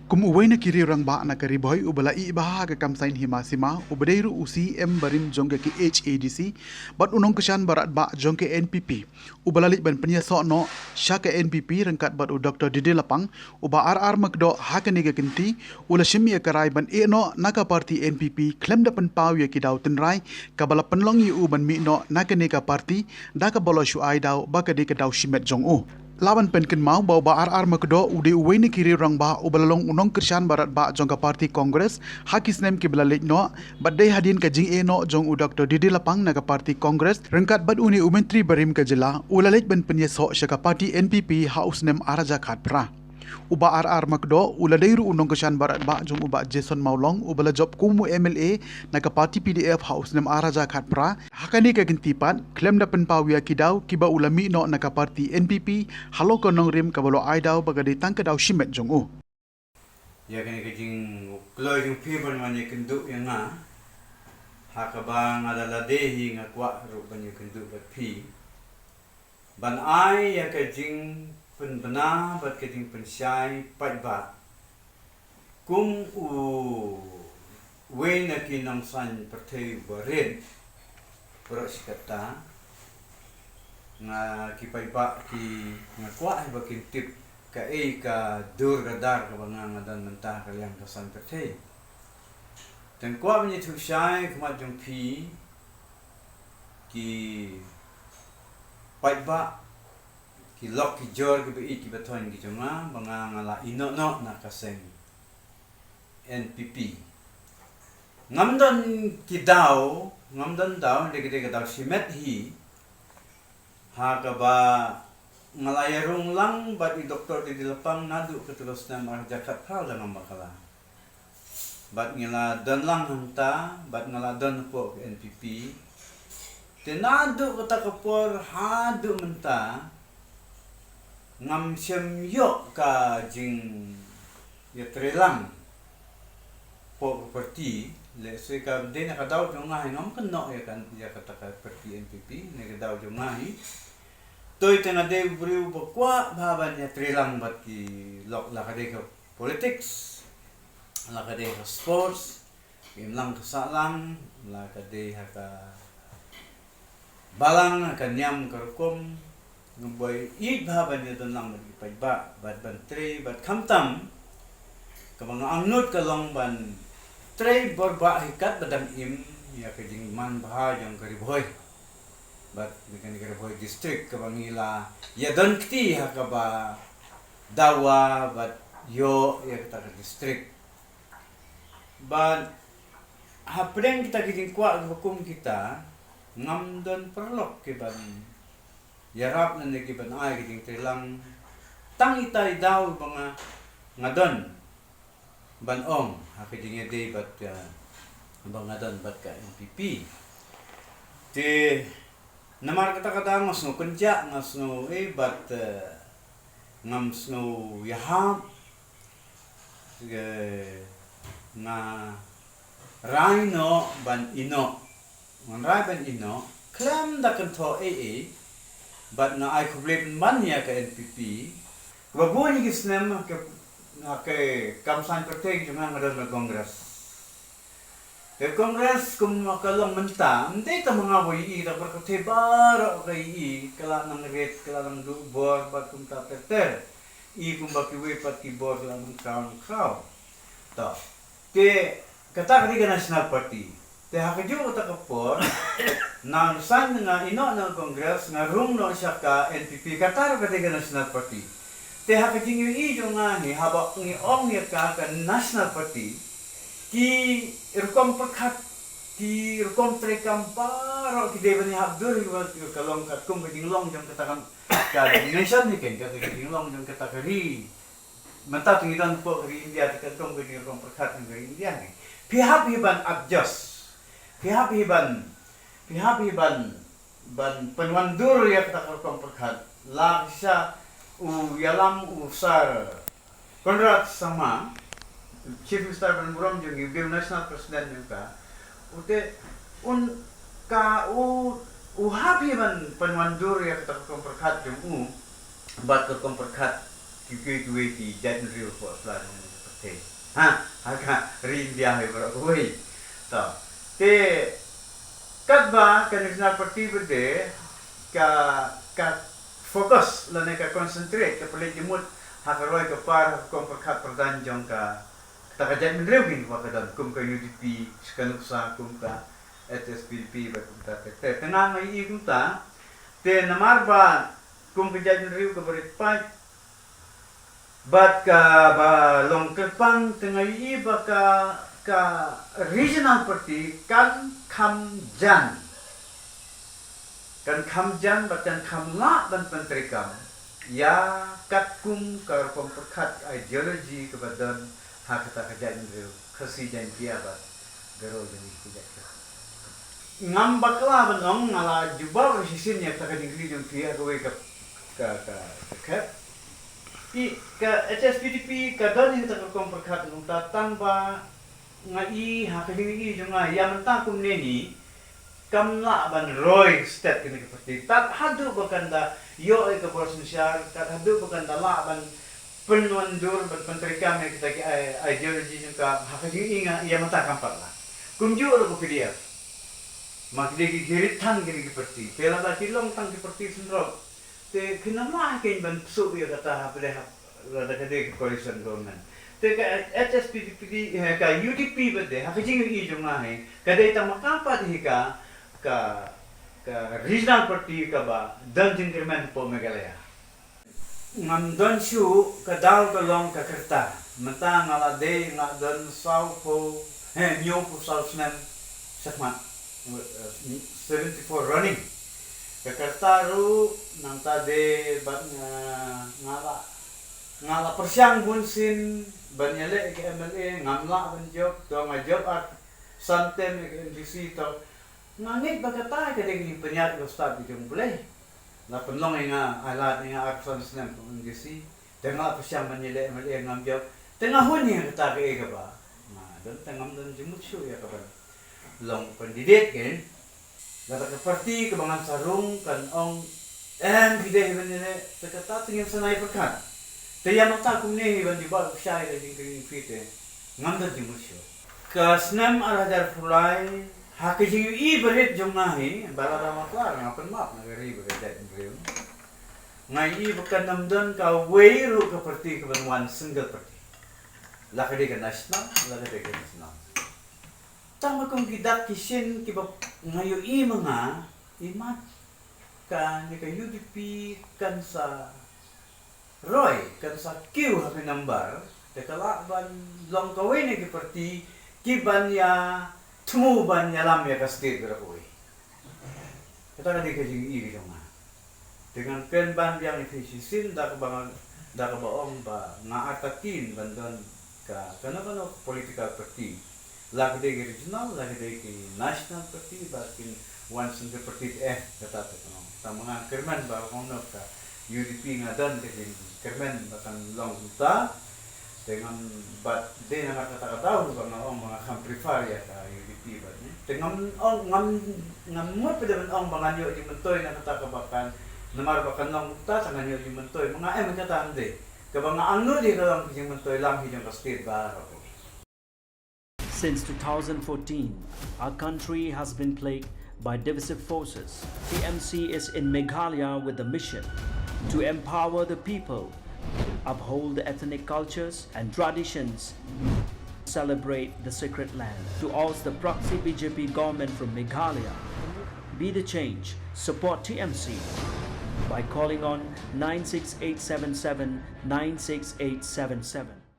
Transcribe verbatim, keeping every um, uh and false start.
Kum uwei na ki riew rangbah na ka Ri Bhoi uba la ïehnoh ha ka kam saiñ hima sima, uba dei ruh u C E M barim jong ka K H A D C bad u nongkyrshan barat bah jong ka N P P, uba la leit ban pynïasoh noh sha ka N P P ryngkat bad u Doctor Didi Lapang, u Bah R R Makdoh ha kane ka kynti u la shim ïa ka rai ban ïehnoh na ka party N P P khlem da pynpaw ïa ki daw tynrai kaba la pynlong ïa u ban mih noh na kane ka party, da kaba la shu ai daw ba ka dei ka daw shimet jong u. Lah ban pynkynmaw ba u Bah R R Makdoh u dei uwei na ki riew rangbah uba la long u nongkyrshan barat bah jong ka party Congress ha ki snem kiba la leit noh, bad dei hadien ka jingïehnoh jong u Doctor Didi Lapang na ka party Congress ryngkat bad une u Myntri barim ka jylla, u la leit ban pynïasoh sha ka party N P P ha u snem ar hajar khatphra. U Bah R R Makdoh u la dei ruh u nongkyrshan barat bah jong u Bah Jason Mawlong uba la jop kum u M L A na ka party P D F ha u snem ar hajar khatphra. Ha kane ka kynti pat, khlem da pynpaw ïa ki daw kiba u la mih noh na ka party N P P halor ka nongrim kaba la ai daw ba ka dei tang ka daw shimet jong u. Ïa kane ka jingkloi jong phi ban wan ïakynduh ïa nga, ha kaba nga la lade hi nga kwah ruh ban ïakynduh bad phi ban ai ïa ka jingpynbna bad ka jingpynshai paidbah. Kum uwei na ki nongsaiñ pyrthei uba rit baroh shi katta, nga, ki paidbah ki, nga kwah hi ba kin tip kaei ka dur ka dar kaba nga, nga don mynta ha ka liang ka saiñ pyrthei. Te nga kwah ban ïathuh shai ha khmat jong phi ki paidbah, ki lok ki jor kiba ïeit kiba thoiñ ki jong nga, ba nga, nga la ïehnoh noh na ka seng N P P. Ngam don ki daw, ngam don daw, dei ka dei ka daw shimet hi, ha kaba nga la ïarung lang bad i Doctor Didi Lapang naduh ka tulop snem ar hajar khatphra da ngam bakla. Bad ngi la don lang hangta, bad nga la don hapoh ka N P P. Te naduh kata ka por haduh mynta, ngam shym ïoh ka jingïatreilang hapoh ka party, lehse ka dei na ka daw jong nga hi, ngam kynnoh ïa ka, ïa kata ka party N P P, na ka daw jong nga hi. Toi te nga dei u briew ba kwah bha ban ïatreilang bad ki lok, la ka dei ka politics, la ka dei ka sports, ka imlang ka sahlang, la ka dei ha ka balang, ha ka niam ka rukom, nga boi ïeit bha ban ïadon lang bad ki paidbah, bad ban trei, bad khamtam kaba nga angnud ka long ban trei bor bha hi katba dang im ïa ka jingman bha jong ka Ri Bhoi. Bad kane ka Ri Bhoi district kaba ngi la ïadon kti ha kaba dawa bad ïoh ïa kata ka district. Bad hapdeng kita ki jingkwah kiba kum kita, ngam don paralok kiban ïarap lane kiban ai ka jingtreilang. Tang ita i daw ba nga, nga don ban ong ha ka jingïadei bad ka, ba nga don bad ka N P P. Te namar kata ka daw nga sngew kynjah, nga sngew, eh, bad, eh, ngam sngew ïahap, eh, nga rai noh ban ïehnoh. Ngan rai ban ïehnoh khlem da kynthoh ei ei, bad nga ai khublei pynban ïa ka N P P. Kaba bun ïa ki snem ha ka, ha ka kam saiñ pyrthei jong nga, nga don ha Congress. Te Congress kum ka long mynta, ym dei tang ma nga ba ïohi, da ka pyrthei baroh ka ïohi, ka la nang rit, ka la nang duh bor bad kumta ter ter. I kumba kiwei pat ki bor ka la nang khraw nang khraw. To. Te kata ka dei ka National Party. Te ha kajuh kata ka por, nang resign nga ïehnoh na Congress, nga rung noh sha ka N P P, kata ruh ka dei ka National Party. Te ha ka jingïohi jong nga hi, haba ngi ong ïa ka, ka National Party, ki rukom pyrkhat, ki rukom treikam baroh ki dei ban ïahap dur ïa ka long katkum ka jinglong jong kata ka, ka nation hi, kan, ka jinglong jong kata ka ri. Mynta te ngi don hapoh ka ri India, te katkum ka jingrukom pyrkhat jong ka ri India hi, phi hap hi ban adjust. Phi hap hi ban, phi hap hi ban, ban pynwandur ïa kata ka rukom pyrkhat. La shisha u ïalam u Sir Conrad Sangma, Chief Minister barim jong ngi, u dei u National President jong ka. U te, un ka u, u hap hi ban pynwandur ïa kata ka rukom pyrkhat jong u bad ka rukom pyrkhat kiwei kiwei ki jaitbynriew hapoh sla jong ngi. Ha, ha ka ri India hi baroh kawei. To. Te katba ka National Party pat de ka, ka focus lane ka concentrate, ka pynleit jingmut ha ka roi ka par, ha ka rukom pyrkhat pyrdan jong ka, kata ka jaitbynriew kaba ka don, kum ka U D P, ka nuksa kum ka H S P D P bad kumta te. Te nga nga ïohi kumta. Te namar ba kum ka jaitbynriew kaba rit paid bad kaba long kyrpang, te nga ïohi ba ka, ka regional party kan kham jan, kan kham jan bad kan kham lah ban pyntreikam ïa katkum ka rukom pyrkhat, ideology kaba don ha kata ka jaitbynriew Khasi Jaiñtia bad Garo Jaiñtia. Ngam bakla ban ong, nga la jubab shisien ïa kata ka jingkylli jong phi ha kawei ka, ka, ka, ka khep. Phi, ka H S P D P ka don ïa kata ka rukom pyrkhat, kumta tang ba nga i ha ka jingïohi jong nga ïa mynta kumne hi kam lah ban roi stet kane ka party. Tad haduh ba kan da ïoh ïa ka bor synshar, tad haduh ba kan da lah ban pynwandur, ban pyntreikam ïa kita ki, eh, ideology jong ka, ha ka jingïohi nga ïa mynta kam pat lah. Kumjuh ruh ka P D F. Ma ki dei ki, ki rit than kine ki party. Te lada ki long tang ki party syndrop, te ki namar kein ban pynsuh ïa kata ha pdeng, ha lada ka dei ka coalition government. Te ka H S P D P, eh, ka U D P pat de, ha ka jingïohi jong nga hi, ka dei tang ma ka pat hi ka, ka, ka regional party kaba don jingkyrmen hapoh Meghalaya. Ngam don shuh, ka daw ka long ka rta. Mynta nga la dei, nga don sawphew, eh, hynñiewphew saw snem shakhmat, eh, seventy-four running. Ka rta ruh nangta de bad nga, nga la, nga la pyrshang bunsien ban ïaleh ïa ka M L A, ngam lah ban jop, to nga jop ar san term ïa ka M D C, to nga ngeit ba kata ka dei ka jingpynïaid ba stad ka jong U Blei. La pynlong ïa nga, ai lad ïa nga arphew san snem kum M D C. Te nga la pyrshang ban ïaleh M L A, ngam jop. Te nga hun ïa kata kaei kaba nga don, te ngam don jingmut shuh ïa ka ban long candidate kein. Lada ka party kaba ngan sa rung kan ong, em, phi dei hi ban ïaleh, te kata te ngin sa nai pyrkhat. Te ïa mynta kumne hi ban jubab, pyrshah ïa ka jingkylli jong phi te ngam don jingmut shuh. Ka snem ar hajar arphew lai, ha ka jingïohi barit jong nga hi, ba lada nga klar nga pynmap na ka ri bad ka jaitbynriew, nga ïohi ba kan ym don kawei ruh ka party kaban wan single party. La ka dei ka national, la ka dei ka regional. Tang ba kum ki dak ki shin kiba nga ïohi ma nga, imat kane ka U D P kan sa roi, kan sa kiew ha ki nambar, te ka lah ban long kawei na ki party kiban ïa thmu ban ïalam ïa ka state baroh kawei. Kata ka dei ka jingïohi ka jong nga. Te ngan kren ban biang ïa phi shisien da kaba, da kaba ong ba nga artatien ban don ka, kano kano political party. La ka dei ki regional, la ka dei ki national party, ba kin wan single party te, eh, kata te kano. Tang ba nga kyrmen ba ong noh ka U D P, nga don ka jingkyrmen ba kan long kumta. Te ngam, bad dei namar kata ka daw ba nga ong ba nga kham prefer ïa ka U D P bad ne. Te ngam ong, ngam, ngam mut pat de ban ong ba ngan ïoh jingmyntoi na kata kaba kan, namar ba kan long kumta te ngan ïoh jingmyntoi. Ma nga em kata, ym dei. Kaba nga angnud ïa ka long ka jingmyntoi lam hi jong ka state baroh. Since two thousand fourteen, our country has been plagued by divisive forces. T M C is in Meghalaya with the mission to empower the people, uphold the ethnic cultures and traditions, celebrate the sacred land. To oust the proxy B J P government from Meghalaya, be the change, support T M C by calling on nine six eight seven seven nine six eight seven seven.